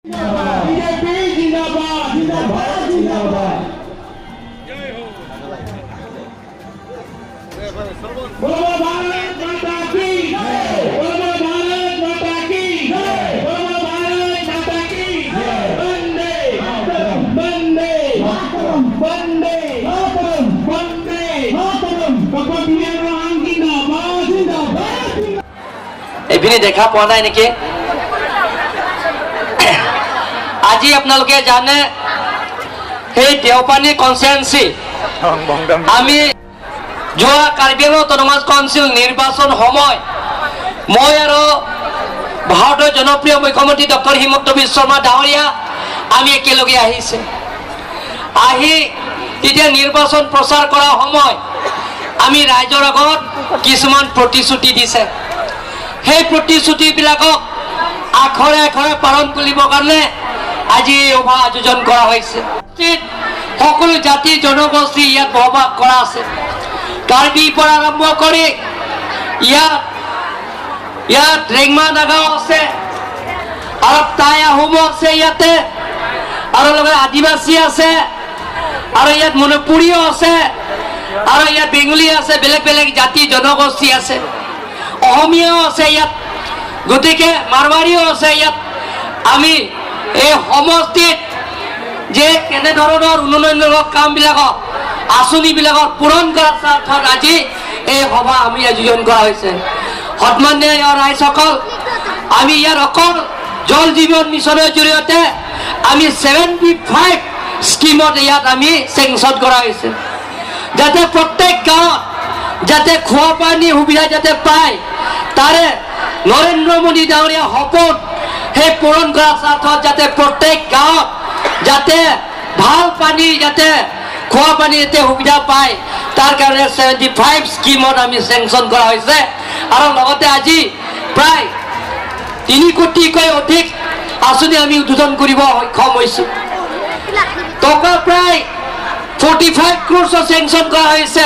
BJP জিন্দাবাদ, জিন্দাবাদ, জিন্দাবাদ। बोलो भारत माता की, बोलो भारत माता की, बोलो भारत माता की। वंदे वंदे वंदे वंदे मातरम। ডক্টর বি আর রোহান জিন্দাবাদ, জিন্দাবাদ। এইপিনে দেখা পোৱা নাই নেকি? আজি আপোনালোকে জানে, সেই দেওপানী কনষ্টিটুৱেঞ্চি আমি যোৱা কাৰ্বি আংলং অট'নমাছ কাউন্সিল নিৰ্বাচন সময় মই আৰু ভাৰতৰ জনপ্ৰিয় মুখ্যমন্ত্ৰী ডক্টৰ হিমন্ত বিশ্ব শৰ্মা ডাঙৰীয়া আমি একেলগে আহিছে। আহি তেতিয়া নিৰ্বাচন প্ৰচাৰ কৰাৰ সময় আমি ৰাইজৰ আগত কিছুমান প্ৰতিশ্ৰুতি দিছে। সেই প্ৰতিশ্ৰুতিবিলাকক আখৰে আখৰে পালন কৰিবৰ কাৰণে আজি এই সভা আয়োজন কৰা হৈছে। সকলো জাতি জনগোষ্ঠী ইয়াত বসবাস কৰা আছে। কাৰ্বিৰ পৰা আৰম্ভ কৰি ইয়াত ৰেংমা নাগাও আছে আৰু টাই আহোমো আছে ইয়াতে, আৰু লগতে আদিবাসী আছে, আৰু ইয়াত মণিপুৰীও আছে, আৰু ইয়াত বেংগলী আছে, বেলেগ বেলেগ জাতি জনগোষ্ঠী আছে, অসমীয়াও আছে ইয়াত, গতিকে মাৰৱাৰীও আছে ইয়াত। আমি এই সমষ্টিত যে কেনেধৰণৰ উন্নয়নমূলক কামবিলাকক, আঁচনিবিলাকক পূৰণ কৰাৰ স্বাৰ্থত আজি এই সভা আমি আয়োজন কৰা হৈছে। সন্মানীয় ৰাইজসকল, আমি ইয়াত অকল জল জীৱন মিছনৰ জৰিয়তে আমি 75 স্কীমত ইয়াত আমি চেংচন কৰা হৈছে, যাতে প্ৰত্যেক গাঁৱত যাতে খোৱা পানী সুবিধা যাতে পায়, তাৰে নৰেন্দ্ৰ মোদী ডাঙৰীয়া সপোন সেই পূৰণ কৰাৰ স্বাৰ্থত যাতে প্ৰত্যেক গাঁৱত যাতে ভাল পানী, যাতে খোৱা পানী যাতে সুবিধা পায়, তাৰ কাৰণে 75 স্কীমত আমি চেংচন কৰা হৈছে। আৰু লগতে আজি প্ৰায় 3 কোটিকৈ অধিক আঁচনি আমি উদ্বোধন কৰিব সক্ষম হৈছোঁ। টকা প্ৰায় 45 ক্ৰ'ৰ্ছৰ চেংচন কৰা হৈছে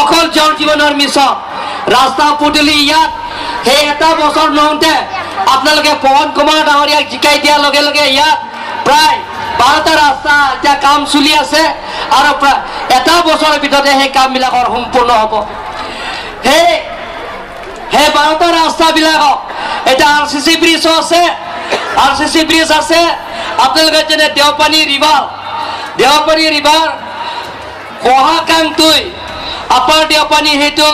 অকল জল জীৱনৰ মিছন। ৰাস্তা পদূলি ইয়াত সেই এটা বছৰ নহওঁতে আপোনালোকে পৱন কুমাৰ ডাঙৰীয়াক জিকাই দিয়াৰ লগে লগে ইয়াত প্ৰায় 12টা ৰাস্তা এতিয়া কাম চলি আছে আৰু প্ৰায় এটা বছৰৰ ভিতৰতে সেই কামবিলাকৰ সম্পূৰ্ণ হ'ব। সেই 12টা ৰাস্তাবিলাকক এতিয়া আৰ চি চি ব্ৰিজো আছে, আৰ চি চি ব্ৰিজ আছে। আপোনালোকে যেনে দেওপানী ৰিভাৰ, দেওপানী ৰিভাৰ কহাকাংটুই আপাৰ দেওপানী, সেইটো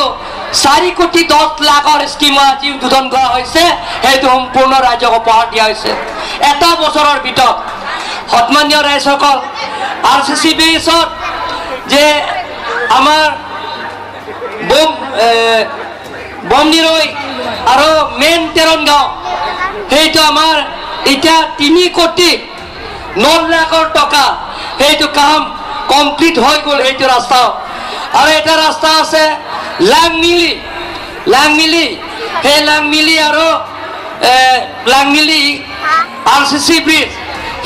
4 কোটি 10 লাখৰ স্কীম আজি উদ্বোধন কৰা হৈছে। সেইটো সম্পূৰ্ণ ৰাইজক উপহাৰ দিয়া হৈছে এটা বছৰৰ ভিতৰত। সন্মানীয় ৰাইজসকল, আৰ চি চি ব্ৰিজত যে আমাৰ বমনিৰৈ আৰু মেইন তেৰণ গাঁও, সেইটো আমাৰ এতিয়া 3 কোটি 9 লাখৰ টকা সেইটো কাম কমপ্লিট হৈ গ'ল সেইটো ৰাস্তাও। আৰু এটা ৰাস্তা আছে লাংমিলি, লাংমিলি, সেই লাংমিলি আৰু Langmili R C C bridge,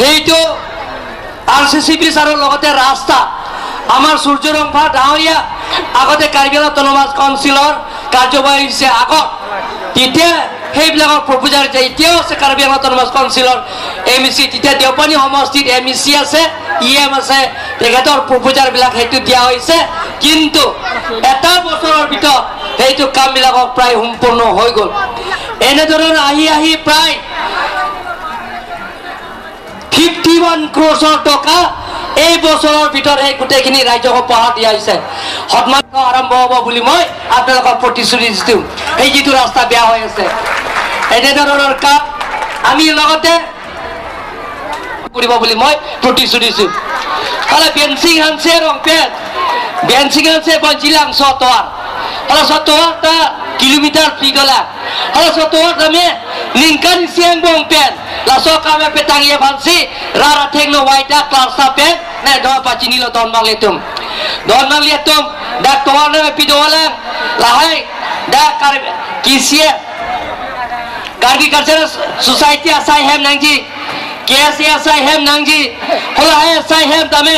সেইটো আৰ চি চি ব্ৰিজ আৰু লগতে ৰাস্তা আমাৰ সূৰ্যৰংফা ডাঙৰীয়া আগতে কাৰ্বি আংলং অট'নমাছ কাউন্সিলৰ কাৰ্যবাহী হৈছে আগত, তেতিয়া সেইবিলাকৰ প্ৰপ'জাৰ এতিয়াও আছে। কাৰ্বি আংলং অট'নমাছ কাউন্সিলৰ এম ই চি, তেতিয়া দেওপানী সমষ্টিত এম ই চি আছে, ই এম আছে, তেখেতৰ প্ৰপ'জাৰবিলাক সেইটো দিয়া হৈছে। কিন্তু এটা বছৰৰ ভিতৰত সেইটো কামবিলাকক প্ৰায় সম্পূৰ্ণ হৈ গ'ল। এনেধৰণৰ আহি আহি প্ৰায় 51 ক্ৰ'ৰ্ছৰ টকা এই বছৰৰ ভিতৰত সেই গোটেইখিনি ৰাইজক উপহাৰ দিয়া হৈছে। সন্মান আৰম্ভ হ'ব বুলি মই আপোনালোকক প্ৰতিশ্ৰুতি দিছোঁ। সেই যিটো ৰাস্তা বেয়া হৈ আছে, এনেধৰণৰ কাম আমি লগতে কৰিব বুলি মই প্ৰতিশ্ৰুতি দিছোঁ। তাহলে বেঞ্চিং হানছে ৰংপেট বেঞ্চিং হানছে বঞ্চিলাং সতোৱাৰ হলে সতোৱাৰ তা kilometer pidola হলে সতোৱাৰ দামে ningkan siang bong pen laso kame petang ye fansi rara theng no waita class pen na do pa chini lo don mang letum don mang letum da toar na pidola lahai da kar kisia Karbi cultural society asai hem nangji KSA asai hem nangji hola hai asai hem tame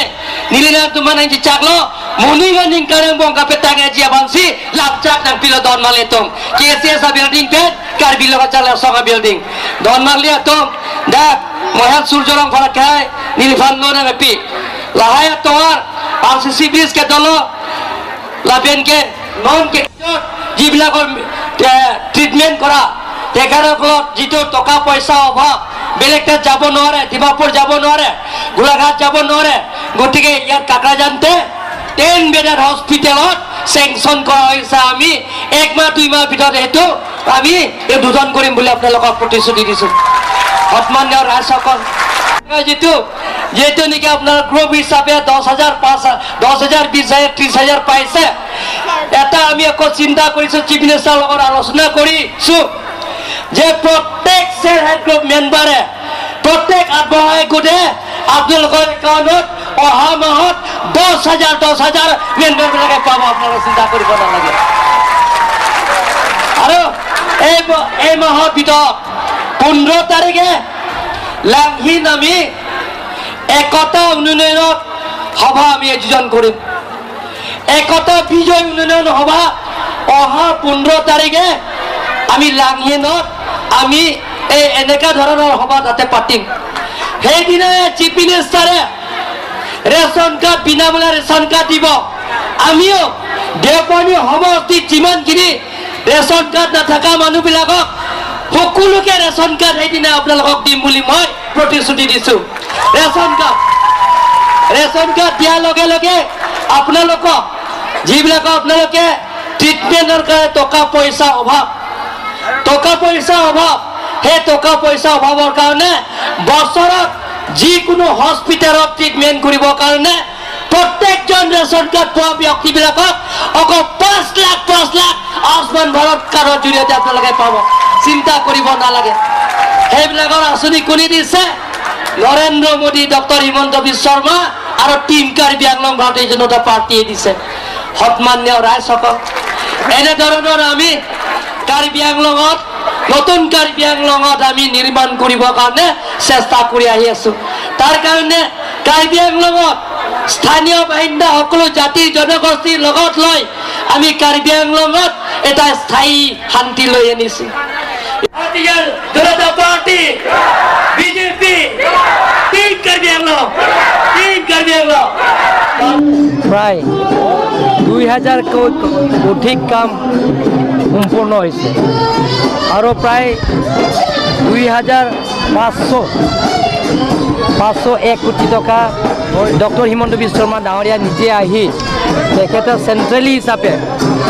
nilina tuma nangji chaklo muni ga ning karang bong ka petang aji abansi lapchak nang pilo don maletum KSA sa building pen Karbi lo chala songa building don maliatum da. Mohan Surjarong Farakai Nilfan Lona Pi Lahaya Toar RCC bridge ke dolo Laben ke non ke যিবিলাকৰ treatment কৰা তেখেতসকলক যিটো টকা পইচা অভাৱ, বেলেগ তাত যাব নোৱাৰে, ডিমাপুৰ যাব নোৱাৰে, গোলাঘাট যাব নোৱাৰে, গতিকে ইয়াত কাকৰাজানতে 10 বেডেড হস্পিটেলত চেংচন কৰা হৈছে। আমি এক মাহ 2 মাহৰ ভিতৰত সেইটো আমি উদ্বোধন কৰিম বুলি আপোনালোকক প্ৰতিশ্ৰুতি দিছোঁ। সন্মানীয় ৰাইজসকল, যিটো নেকি আপোনাৰ গ্ৰুপ হিচাপে 10,000, 5, 10,000, 20,000, 30,000 পাইছে, এটা আমি আকৌ চিন্তা কৰিছোঁ, চিফ মিনিষ্টাৰৰ লগত আলোচনা কৰিছোঁ যে প্ৰত্যেক চেল্ফ হেল্প গ্ৰুপ মেম্বাৰে, প্ৰত্যেক আত্মসহায়ক গোটে আপোনালোকৰ একাউণ্টত অহা মাহত 10,000 10,000 মেম্বাৰবিলাকে পাব। আপোনালোকে চিন্তা কৰিব নালাগে। আৰু এই মাহৰ ভিতৰত 15 তাৰিখে লাংহিন আমি একতা উন্নয়নত সভা আমি আয়োজন কৰিম। একতা বিজয় উন্নয়ন সভা অহা 15 তাৰিখে আমি লাংহিনত আমি এই এনেকুৱা ধৰণৰ সভা তাতে পাতিম। সেইদিনাই চিফ মিনিষ্টাৰে ৰেচন কাৰ্ড, বিনামূলীয়া ৰেচন কাৰ্ড দিব। আমিও দেওপানী সমষ্টিত যিমানখিনি ৰেচন কাৰ্ড নথকা মানুহবিলাকক সকলোকে ৰেচন কাৰ্ড সেইদিনা আপোনালোকক দিম বুলি মই প্ৰতিশ্ৰুতি দিছোঁ। ৰেচন কাৰ্ড দিয়াৰ লগে লগে আপোনালোকক যিবিলাকক আপোনালোকে ট্ৰিটমেণ্টৰ কাৰণে টকা পইচা অভাৱ, টকা পইচা অভাৱ, সেই টকা পইচা অভাৱৰ কাৰণে বছৰত যিকোনো হস্পিটেলত ট্ৰিটমেণ্ট কৰিবৰ কাৰণে প্ৰত্যেকজন ৰেচন কাৰ্ড পোৱা ব্যক্তিবিলাকক অকল 5 লাখ 5 লাখ আয়ুষ্মান ভাৰত কাৰ্ডৰ জৰিয়তে আপোনালোকে পাব। চিন্তা কৰিব নালাগে। সেইবিলাকৰ আঁচনি কোনে দিছে? নৰেন্দ্ৰ মোদী, ডক্টৰ হিমন্ত বিশ্ব শৰ্মা আৰু টীম কাৰ্বি আংলং ভাৰতীয় জনতা পাৰ্টীয়ে দিছে। সন্মানীয় ৰাইজসকল, এনেধৰণৰ আমি কাৰ্বি আংলঙত, নতুন কাৰ্বি আংলঙত আমি নিৰ্মাণ কৰিবৰ কাৰণে চেষ্টা কৰি আহি আছো। তাৰ কাৰণে কাৰ্বি আংলঙত স্থানীয় বাসিন্দা সকলো জাতি জনগোষ্ঠীৰ লগত লৈ আমি কাৰ্বি আংলঙত এটা স্থায়ী শান্তি লৈ আনিছো। Bharatiya Janata party, BJP, team Karbi Anglong, team Karbi Anglong. প্ৰায় 2000তকৈ অধিক কাম সম্পূৰ্ণ হৈছে আৰু প্ৰায় 2500, 501 কোটি টকা ডক্টৰ হিমন্ত বিশ্ব শৰ্মা ডাঙৰীয়া নিজে আহি তেখেতে চেণ্ট্ৰেলি হিচাপে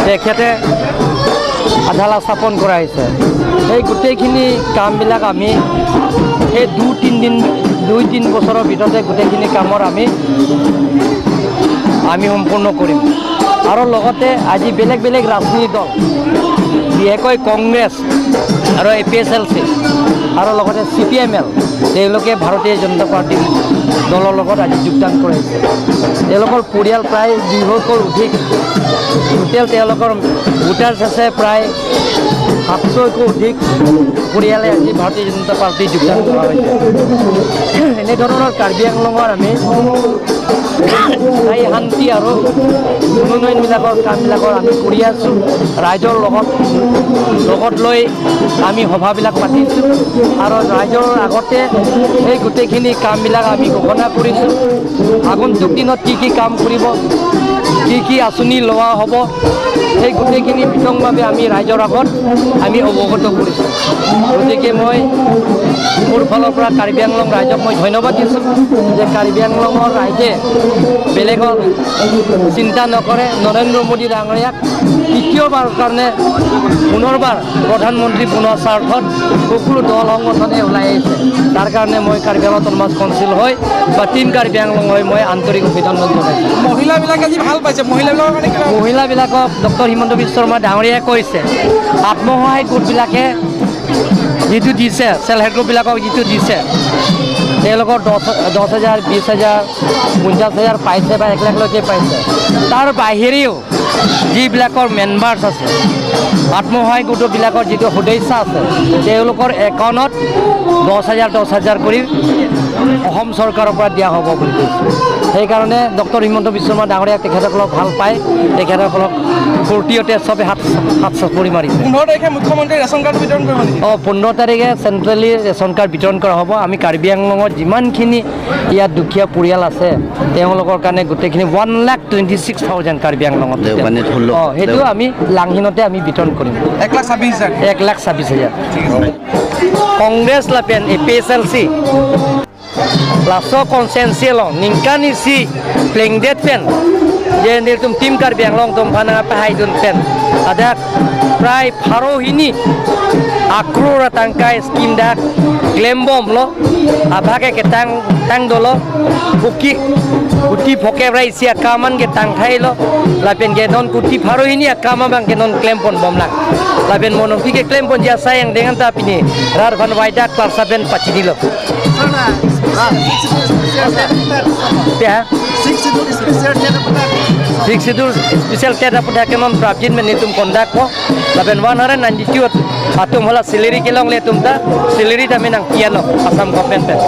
তেখেতে আধাৰশিলা স্থাপন কৰা হৈছে। সেই গোটেইখিনি কামবিলাক আমি সেই 2-3 দিন, 2-3 বছৰৰ ভিতৰতে গোটেইখিনি কামৰ আমি সম্পূৰ্ণ কৰিম। আৰু লগতে আজি বেলেগ বেলেগ ৰাজনীতি দল, বিশেষকৈ কংগ্ৰেছ আৰু এ পি এছ এল C আৰু লগতে চি পি এম এল, তেওঁলোকে ভাৰতীয় জনতা পাৰ্টীৰ দলৰ লগত আজি যোগদান কৰাইছে। তেওঁলোকৰ পৰিয়াল প্ৰায় 200তকৈ অধিক। টোটেল তেওঁলোকৰ ভোটাৰ্ছ আছে প্ৰায় 700তকৈ অধিক পৰিয়ালে আজি ভাৰতীয় জনতা পাৰ্টীত যোগদান কৰা হৈছে। এনেধৰণৰ কাৰ্বি আংলঙৰ আমি স্থায়ী শান্তি আৰু উন্নয়নবিলাকৰ কামবিলাকৰ আমি কৰি আছোঁ। ৰাইজৰ লগত লৈ আমি সভাবিলাক পাতিছোঁ আৰু ৰাইজৰ আগতে সেই গোটেইখিনি কামবিলাক আমি ঘোষণা কৰিছোঁ। আগন্তুক দিনত কি কি কাম কৰিব, কি কি আঁচনি লোৱা হ'ব, সেই গোটেইখিনি বিতংভাৱে আমি ৰাইজৰ আগত আমি অৱগত কৰিছোঁ। গতিকে মই মোৰ ফালৰ পৰা কাৰ্বি আংলং ৰাইজক মই ধন্যবাদ দিছোঁ যে কাৰ্বি আংলঙৰ ৰাইজে বেলেগৰ চিন্তা নকৰে, নৰেন্দ্ৰ মোদী ডাঙৰীয়াক তৃতীয়বাৰৰ কাৰণে পুনৰবাৰ প্ৰধানমন্ত্ৰী বনোৱাৰ স্বাৰ্থত সকলো দল সংগঠনে ওলাই আহিছে। তাৰ কাৰণে মই কাৰ্বি আংলং অট'নমাছ কাউন্সিল হৈ বা টীম কাৰ্বি আংলং হৈ মই আন্তৰিক অভিনন্দন জনাইছোঁ। মহিলাবিলাকে যি ভাল পাইছে, মহিলাবিলাকৰ কাৰণে কিবা? মহিলাবিলাকক ডক্টৰ হিমন্ত বিশ্ব শৰ্মা ডাঙৰীয়াই কৈছে, আত্মসহায়ক গোটবিলাকে যিটো দিছে, চেল্ফ হেল্প গ্ৰুপবিলাকক যিটো দিছে, তেওঁলোকৰ 10,000, 20,000, 50,000 পাইছে বা 1 লাখলৈকে পাইছে। তাৰ বাহিৰেও যিবিলাকৰ মেম্বাৰ্ছ আছে, আত্মসহায়ক গোটবিলাকৰ যিটো সদস্য আছে, তেওঁলোকৰ একাউণ্টত 10,000 10,000 কৰি অসম চৰকাৰৰ পৰা দিয়া হ'ব বুলি কৈছে। সেইকাৰণে ডক্টৰ হিমন্ত বিশ্ব শৰ্মা ডাঙৰীয়াক তেখেতসকলক ভাল পায়, তেখেতসকলক খুব ফূৰ্তিতে চবে হাত হাত চাপৰি মাৰিছে। 15 তাৰিখে মুখ্যমন্ত্ৰীয়ে ৰেচন কাৰ্ড বিতৰণ কৰিব নেকি? অঁ, 15 তাৰিখে চেণ্ট্ৰেলি ৰেচন কাৰ্ড বিতৰণ কৰা হ'ব। আমি কাৰ্বি আংলঙত যিমানখিনি ইয়াত দুখীয়া পৰিয়াল আছে, তেওঁলোকৰ কাৰণে গোটেইখিনি 1,26,000 কাৰ্বি আংলঙত। দেওপানীত 16। অঁ, সেইটো আমি লাংহিনতে আমি বিতৰণ কৰিম। 1,26,000। 1,26,000। কংগ্ৰেছ লাপেন A P S L C laso konsensi long ningkani si plengdet pen je nil tum tim Karbi Anglong tum phana pahai dun pen adak প্রায় ফারোহিনী আক্রোরা tangkai skim dak klembom lo abhake ke tang tang dolo kuki kuti phoke brai sia kaman ke tang thai lo lapen ke non kuti farohini akama bang ke non klempon bom lak lapen monon pi ke klempon ja sayang dengan tapi ni rar van waidak parsapen pachidilo ya. Six schedule special tet apun kenon prabjin men nitum kondak ko lapen 192 atum hola salary kelong le tum ta salary ta menang piano Assam government pen.